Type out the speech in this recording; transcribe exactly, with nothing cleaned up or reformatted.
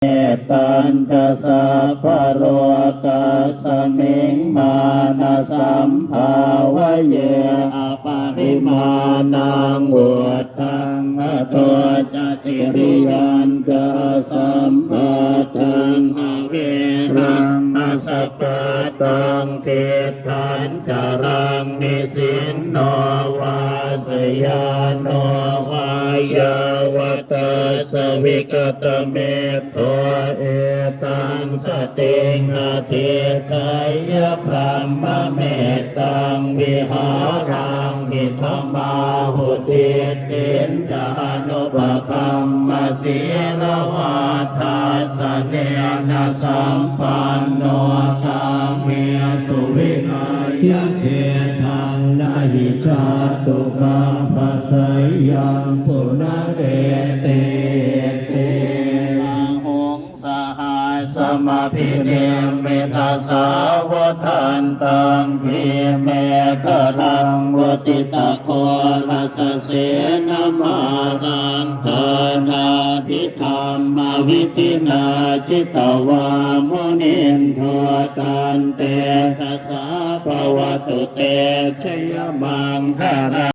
mettañca sabbalokasmiṃ mānasambhāvaye aparimāṇaṃ uddhaṃ adho ca tiriyañca asambādhaṃ averaṃ asapattaṃ. Tiṭṭhañcaraṃ nisinno vā sayāno vā yāvatassa vigatamiddho, etaṃ satiṃ adhiṭṭheyya brahmametaṃ vihāraṃ idhamāhu. Diṭṭhiñca anupagamma sīlavā dassanena sampanno, kāmesu vineyya gedhaṃ, na hi jātu gabbhaseyyaṃ punaretīti. Bāhuṃ sahassamabhinimmitasāvudhantaṃ, grīmekhalaṃ uditaghorasasenamāraṃ, dānādidhammavidhinā jitavā munindo, tantejasā bhavatu te jayamaṅgalaṃ.